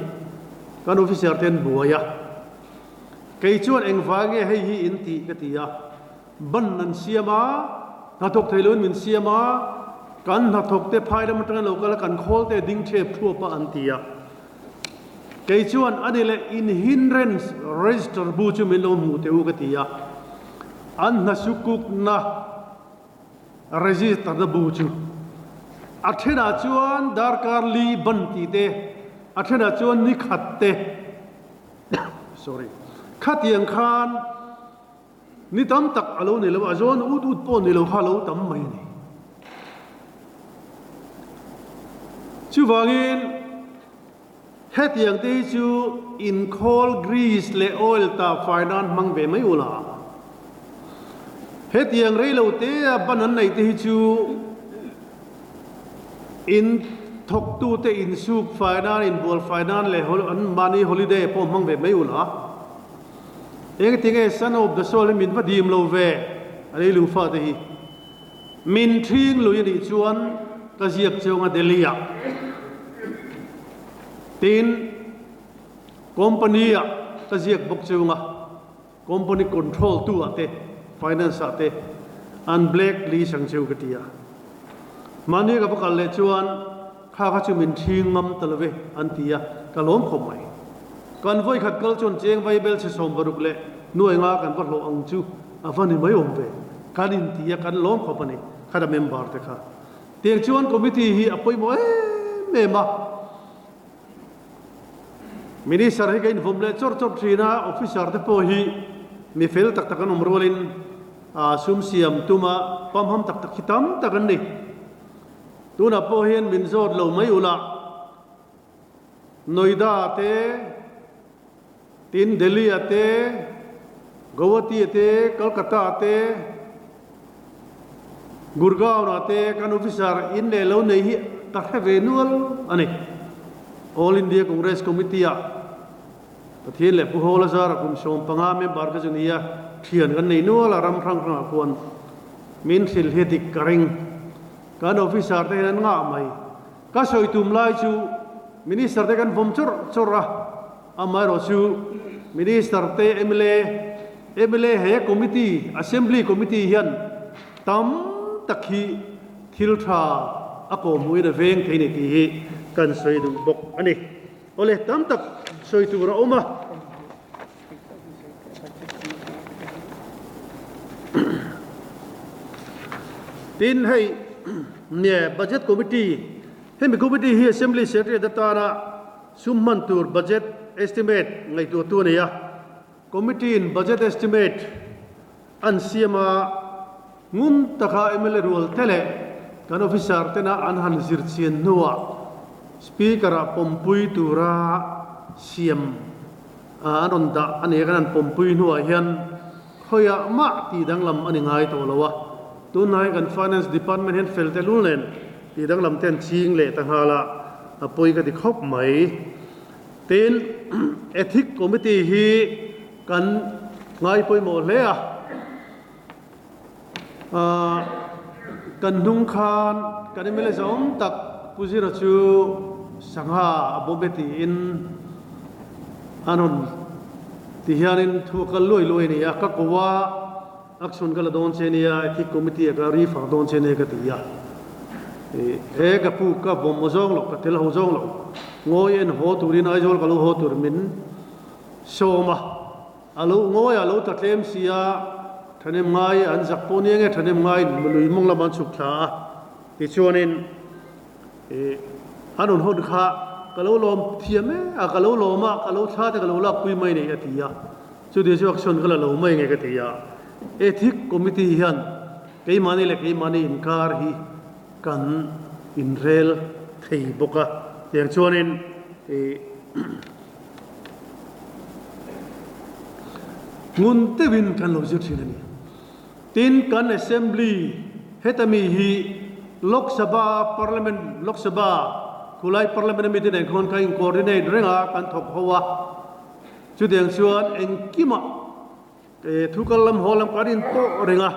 Kan officer te an buai a. Kei chuan engvang nge hei hi in tih ka ti a. Ban an siam a, hnathawk thei loin min siam a, kan hnathawk te phai lam atangin lo kal a, kan khawl te ding thep thuap a an ti a. Kei chuan a ni leh inhinrence register bu chu min lo hmuh teh u ka ti a. An hnasukukna register na bu chu a thenah chuan darkar li ban tih te, a thenah chuan ni khat te, sorry, khatiang khan ni tam tak a lo ni lo, a zawn ut ut pawh ni lo kha a lo tam mai a ni. Chuvangin hetiang te hi chu inkhawl grease leh oil tah fai nan hmang ve mai ula. Hetiang rei lo te a ban an neih te hi chu in thawktute insuk fai nan, inbual fai nan leh an mahni holiday pawh hmang ve mai ula. Engtinge Son of the Soil hi min va dim lo ve a lei lungfa te hi. Min ṭhing lui a nih chuan ka ziak cheuang a Delhi ah. Tin, company ah ka ziak bawk cheuang a, company control tu ah te, finance ah te an black list ang cheu ka ti a. Mahni ka va kal leh chuan kha kha chu min ṭhing ngam ta lo ve an ti a, ka lawm khawp mai. Kan vawikhat kal chuan cheng vaibel chhe 60 leh nuai nga kan va hlawh ang chu a va ni mai awm ve. Kan inti a, kan lawm khawp a ni, khata member te kha. Tiang chuan committee hi a pawimawh em em a. Minister hi ka invawm leh chawrh chawrh thin a, officer te pawh hi mi fel tak tak an awm rualin sum siam tuma pamham tak tak hi tam tak an ni. Tunah pawh hian min zawt lo mai ula, Noida te, tin Delhi ah te, Guwahati ah te, Kolkata ah te, Gurgaon ah te kan officer in leh lo nei hi ka hre ve nual a ni. All India Congress Committee ah Pathian leh Pu Hawla zara kum 15 member ka chu ni a, thian kan nei nual a ram hrang hrangah khuan min hrilh hi dik ka ring. Kan officer te hian an ngah mai. Ka sawi tum lai chu Minister te kan vawm chawrh chawrh a, amaherawh chu Minister te mla, mla he committee, Assembly committee hian tam tak hi thil tha a kawhhmuhin a veng thei ni tih hi kan sawi duh bawk a ni. Awle, tam tak sawi tur a awm a. Tin, hei nge Budget Committee, hemi committee hi Assembly Secretariat atana sum hman tur budget estimate ngaihtuahtu a ni a. Committee in budget estimate an siam a, ngun taka mla rual te leh kan officer tena an han zir chian hnuah Speaker-ah pawmpui tura siam an rawn dah a ni a, kan han pawmpui hnuah hian khawiah mah tih danglam a ni ngai tawh lo a, tunlai kan Finance Department hian fel tehlul nen tih danglam te an ching leh ta nghal a, a pawi ka ti khawp mai. Tin, Ethic Committee hi kan ngai pawimawh hle a, kan hnung khan kan mla zawng tak Pu Zira chu sangha a bawm e tiin a rawn ti hianin thu a kal luai luai a ni a, ka ko a, action ka la dawn che nia, Ethic Committee ah ka refer dawn che nia ka ti a, he ka pu ka bawm aw zawng lo, ka tel ho zawng lo, ngawi en haw turin Aizawl ka lo haw tur min sawm a, a lo ngawi a lo ta tlem si a, thahnem ngai an zak pawh nia nge thahnem ngai lui mawng lamah an chhuk thla a, tichuanin ih an rawn hawn kha ka lo lawm thiam e a, ka lo lawm a, ka lo thla te ka lo lak pui mai nei a ti a, chuti chu action ka la lo mai nge ka ti a, Ethic Committee hian keimahni leh keimahni inkar hi kan inrel thei bawk a, tiang chuanin ih. Ngun deuhin kan lo zir thin a ni. Tin, kan Assembly heta mi hi Lok Sabha, Parliament, Lok Sabha, khulai Parliament ami te nen khawn kan in coordinate reng a, kan thawk ho a. Chutiang chuan engkimah thu kal lam haw lam kan in pawh reng a,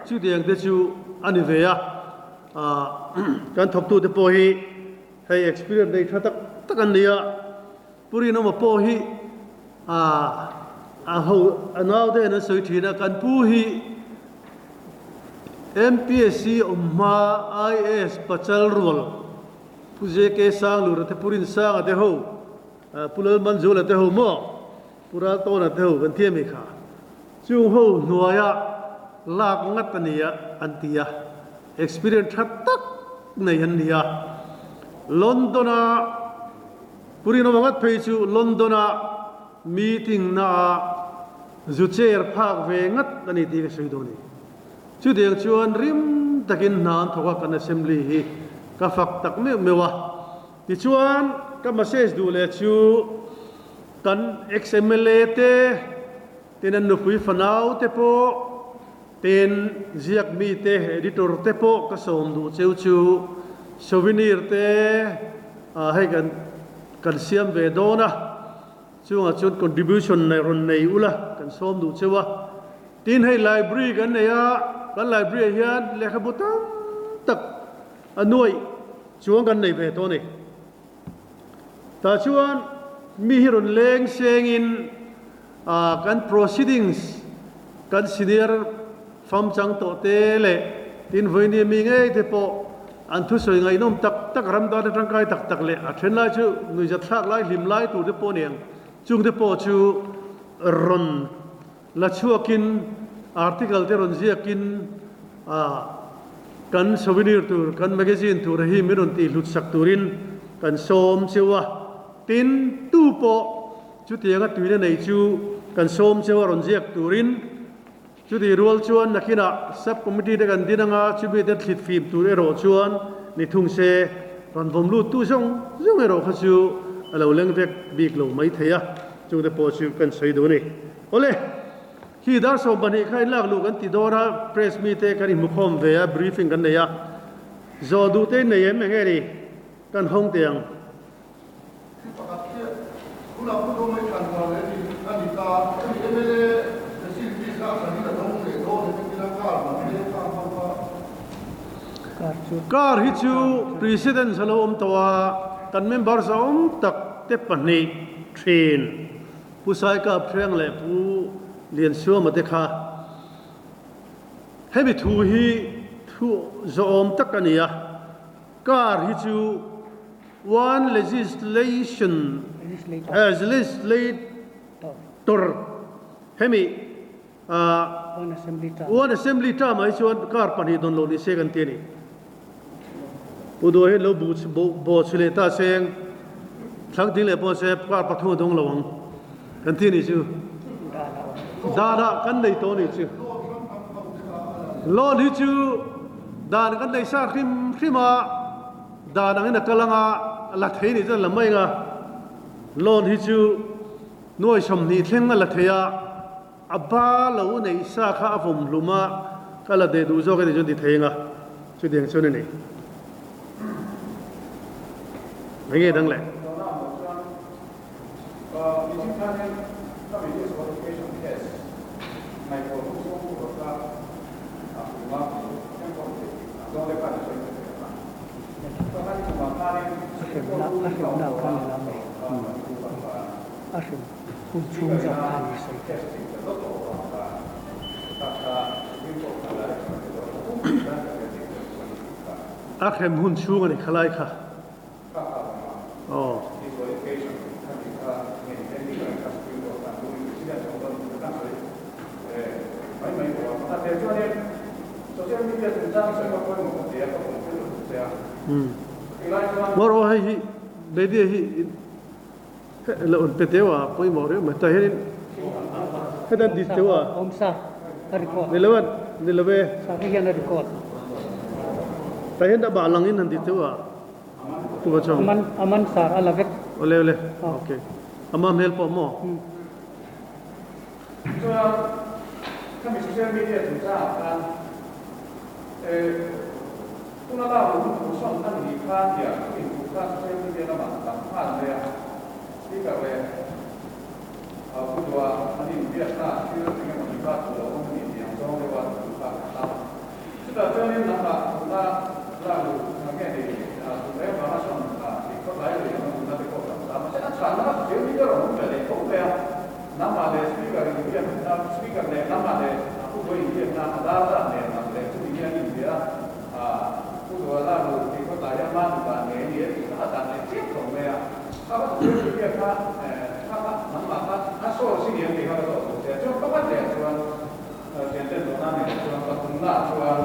chutiang te chu a ni ve a. Kan thawktute pawh hi hei experience nei tha tak tak an ni a. Pu Rinawma pawh hi a ho a nau te hian an sawi thin a, kan pu hi MPSC awm hma IAS Pachal rual Pu JK Sanglura te Pu Rinsanga te ho Pu Lalmanzula te ho maw Pu Raltawna te ho kan thiam hi kha chung ho hnuaia lak ngat a ni a an ti a, experience tha tak nei an ni a, London-a Pu Rinawma ngat phei chu London-a meeting naah zu chair phak ve ngat a ni tih ka sawi dawn a ni. Chutiang chuan rim takin hna an thawk a, kan assembly hi ka fak tak meuh meuh a. Tichuan ka message duh leh chu kan ex-MLA te, tin an nupui fanau te pawh. Tin, ziak mite, editor te pawh ka sawm duh cheu chu souvenir te hei kan kan siam ve dawn a, chungah chuan contribution nei rawn nei ula kan sawm duh cheu a. Tin, hei library kan nei a, kan library ah hian lehkhabu tam tak a nuaih chuang kan nei ve tawh a ni. Tah chuan mi hi rawn leng sengin kan proceedings kan senior fam chang tawh te leh tin vawinia mi ngei te pawh an thusawi ngaihnawm tak tak ram dana tangkai tak tak leh a then lai chu nuihzat thlak lai hlim lai tur te pawh aniang chung te pawh chu rawn La chhuakin article te rawn ziakin kan souvenir tur, kan magazine tur hi min rawn tihhlut sak turin kan sawm cheu a. Tin, tu pawh chutianga tuina nei chu kan sawm cheu a rawn ziak turin. Chutih rual chuan nakinah sub committee te kan din anga chumi te thlit fim tur erawh chuan ni thung se, rawn vawm lut tu zawng zawng erawh kha chu a lo leng vek bik lo mai thei a, chungte pawh chu kan sawi duh a ni. Awle, khi dar 12 kha in lak luh kan ti dawn a, press mite kan inhmukhawm ve a, briefing kan nei a. Zawh duh te in nei em enge ni kan hawng teh ang. Thil pakhat chiah, tunah pu Dawmei thlan dan leh ni a ni ta, hemi mla facilities kha a hranin a dawng leh dawn em engtin a car lam te kha a hmang kha. Car hi chu President a lo awm tawh a, kan members a awm tak te pahnih thin. Pu Saikap Hreng leh Pu Liansuama te kha hemi thu hi thu zawhawm tak a ni a, car hi chu one legislation legislator hemi one assembly term ah hi chuan car pahnih dawn lo ni se kan ti a ni. Pu Duha hian lo bawh chhi leh ta seng, thlang ding leh pawh se car pathum a dawng lo ang kan ti a ni chu. Dan ah kan nei tawh a ni chu. Loan hi chu dan kan nei sa hrim hrim a, dan angin a kal anga la thei nih chuan la mai anga loan hi chu Nuai 20 thleng a la thei a, a ba lo neih sa kha a vawm hlum a, ka la deh duh zawk a ni chuan ti thei anga, chutiang chuan a ni. Enge dang leh? A hrim hun chhung zawk kha a ni sawi teh. A hrem hun chhung a ni khalai kha. Aw. Ngawr aw hei hi media hi Lo an pe teuh a, pawimawh riau mai. Tah hianin heta an ti teuh a. Awm sa, a record. Ni lo a, ni lo e. Sa te hian a record. Tah hian a bah langin an ti teuh a. Tu va chawng. Aman, aman sar a la vek. Awle awle, okay. Ama hmel pawh maw? Chuan khami social media chungchangah khan tuna lak luh hun tur sawn a nih khan tia thu inpuh kha social media lamah a tam nghal mai a, speaker leh pu dua an inbiakna thil eng emaw ni kha duh lo awm a ni tih ang zawng deuh a thu kha a tam. Chutah chuanin nangmah tuna lak luh nge ni duh reng vanga sawn tih khawtlai lui ang a duhna te pawh tam ta. Mahse a chhanna kha social media rawn awm ve leh tho mai a. Nangmah leh speaker inbiakna, speaker leh nangmah leh a pu dua inbiakna a dar zat nen lam leh chumi hian inbia a, pu dua lak luh tih khaw tlai hian mah duh dan ngei a ni e tih kha a dan leh chiah tho mai a. Kha kha social media kha kha kha nangmah kha a source i ni ang tih kha ka zawh tur che a. Chuan pakhat leh chuan thianten zawhna nen chuan pathumna chuan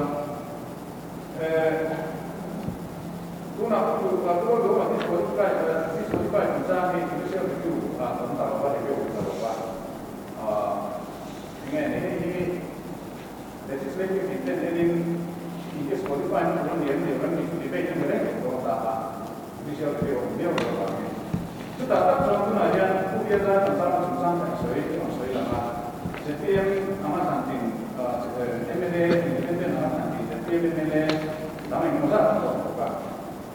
Tunah pu Tual Dawma disqualify disqualify chungchang hi judicial review ah awm ta lova review awm ta lova enge ni hei hi legislative intent enin in disqualify na tur a ni em ni em ni chu debate a ni reng reng dawn ta a judicial review awm viau lo avangin chutah tak chuan tunah hian Pu Bialzai Chungchang chungchang kha i sawi i rawn sawi lang a zpm anga thlan tin mla Independent mla dang engemaw zat an awm bawk a.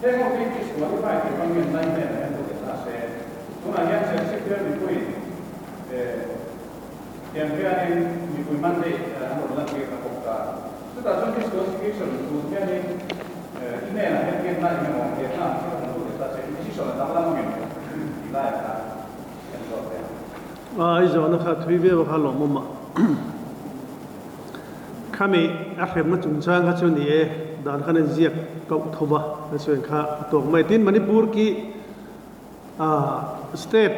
Heng ho hi disqualify tih hmang hian nai hnenah hian vote ta se. Tunah hian Serchhip hian mipuiin tiang hianin mipui mandate an rawn lantir ta bawk ta. Chutah chuan disqualification tur hianin i hnenah hian biakna engemaw biakna ang thil han lut leh ta se, decision a danglam angem tih laiah khan kan zawt ve ang. A, i zawhna kha thui viau a kha lawmawm a. Khami a hremna chungchang kha chu ni e, dan khan an ziak koh tho va, a sawi kha a tawk mai. Tin, Manipur ki state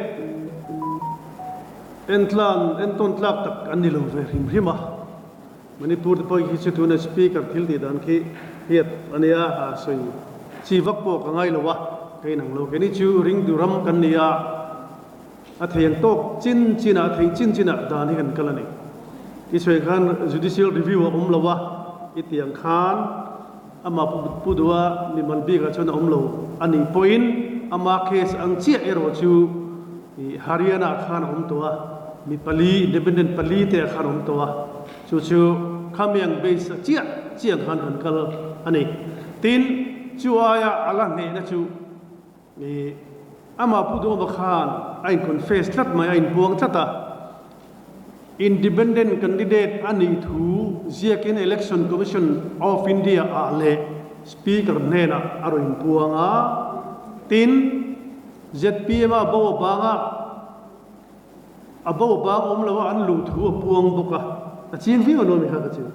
entlan, entawn tlak tak an ni lo ve hrim hrim a. Manipur te pawh hi chu tuna Speaker thil tih dan khi hiat a nia, a sawi chi vak pawh ka ngai lo a, ka inang lo. Keini chu ringtu ram kan ni a. A thei ang tawk chin chinah, a theih chin chinah dan hi kan kal a ni. I sawi khan judicial review a awm lo a, i tih ang khan amah Pu Duha mimal bikah chuan a awm lo a nih pawhin ama case ang chiah erawh chu i Haryana ah khan a awm tawh a, mi pali, independent pali te ah khan a awm tawh a, chu chu khami ang base a chiah chiah ang khan kan kal a ni. Tin, chu aia a la hnehna chu I amah Pu Duhoma khan a in confess tlat mai, a inpuang tlat a. Independent candidate a nih thu ziakin Election Commission of India ah leh Speaker hnenah a rawn inpuang a. Tin, zpm a bo banga a bo bang awm lo a an luh thu a puang bawk a. A chiang viau a nuam i kha ka chu.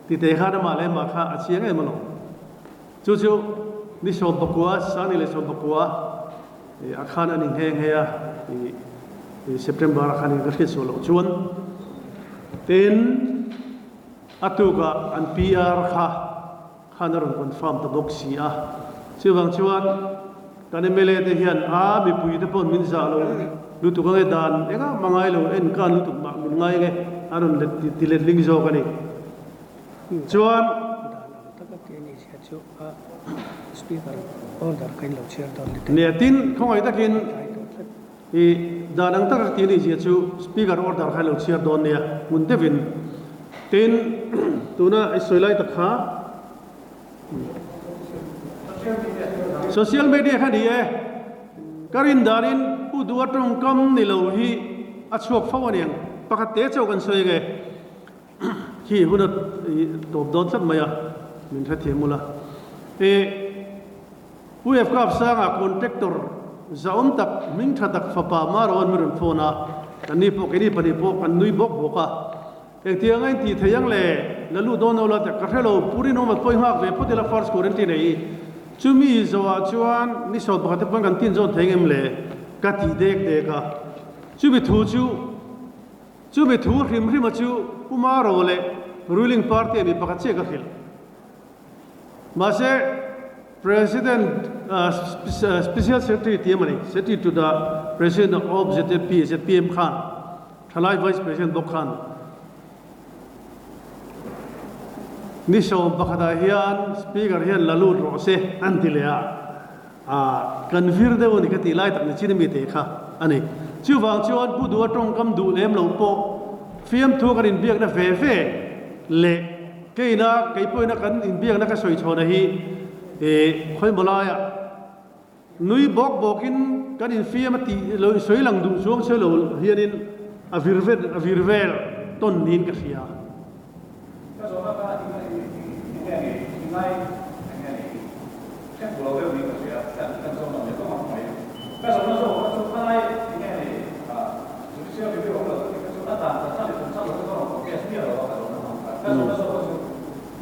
Titei khan amah leh amah kha a chiang em alawm. Chu chu ni 14, Sangni leh 14 ah khan a ni nghe nghe a, i September ah khan in ka hriat sual loh chuan. Tin, a tukah an PR kha khan a rawn confirm ta bawk si a. Chuvang chuan kan mla te hian a mipui te pawh min zah lo lutuk ange dan engah mah ngai lo en kan lutuk mah min ngai ange a rawn let ti letling zawk a ni. Chuan. Nia tin khawngaih takin i dan ang taka tih a nih zia chu speaker order kha in lo chhiar dawn nia hmun deuhin. Tin tuna i sawi lai tak kha social media kha ni e, ka rin danin Pu Duha tawngkam ni lo hi a chhuak fo aniang pakhat te chauh kan sawi ange. Khi hun a tawp dawn tlat mai a, min hrethiam ula. E Pu Efkap Sanga contractor zahawm tak, hming tha tak fapa Maro an mi rawn phone a, kan ni pawh keini pahnih pawh kan nui bawk bawk a. Engtiang a intih thei ang le, la lut dawn lo la tih ka hre lo, Pu Rinawma pawh i nghak ve phawt ila first quarantine ei. Chumi zawhah chuan ni 11 te pawn kan tin zawn thei ngem le ka ti dek dek a. Chumi thu chu. Chumi thu hrim hrima chu Pu Maro leh ruling party a mi pakhat chiah ka hrilh. Mahse, President Special Secretary ti em a ni, Secretary to the President of ZPP, zpm khan, Thalai Vice President bawk khan ni 11 ah hian Speaker hian la lut rawh se an ti leh a. A, kan vir deuh a ni ka tih lai tak ni chin ami te kha a ni. Chuvang chuan Pu Duha tawngkam duh lem lo pawh fiamthu kan inbiakna ve ve leh keina kei pawhina kan inbiakna ka sawi chhawna hi e khawimaw laiah nui bawk bawkin kan infiam a tih lo sawi lang duh chuang sawi lo hianin a vir vel a vir vel tawn niin ka hria. Ka zawhna kha enge ni i ngai enge ni hre fuh lo deuh niin ka hria kan kan zawh nawm leh tawng ang mai. Ka zawhna zawk kha chu khalai enge ni judicial review awm lo ka tih kha chu a dan tak tak leh tum chak lo chu ka rawn protest miah lo a ka zawhna hmang kha. Ka zawhna zawk kha chu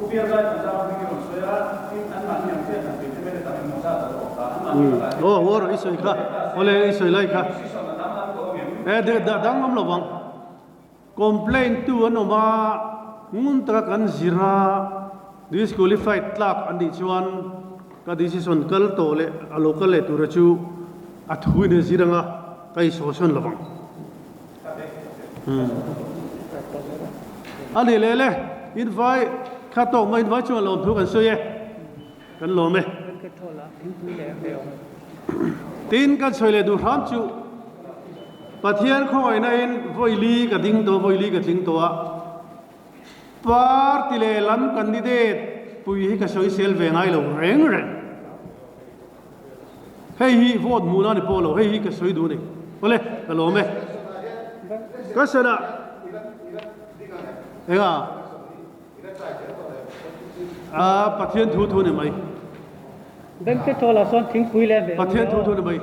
Pu Bialzai Thanzau hming i rawn sawi a, tin anmahni ang chiah dan tih te mele tak engmaw zat a lo awm ta. Anmahni lakah hian Aw war i sawi kha awle i sawi lai kha decision a danglam tawh angem? E danglam lo vang. Complaint tu an awm a, ngun taka kan zir a, disqualified tlak an nih chuan ka decision kal tawh leh a lo kal leh tura chu a thu in a zir anga ka insawisawn lovang. A nih leh le, invai kha tawk mai invai chuan lawm thu kan sawi e, kan lawm e. Tin kan sawi leh duh hram chu Pathian khawngaihna in vawi li ka ding tawh, vawi li ka tling tawh a, party leh lam candidate. pui hi ka sawisel ve ngai lo reng reng. Hei hi vote hmuhna ni pawh lo, hei hi ka sawi duh a ni. Awle, ka lawm e. Ka sana enga a Pathian thu thu ni mai. Bank petrol ah sawn thingpui leh hmeh Pathian thu thu ni mai.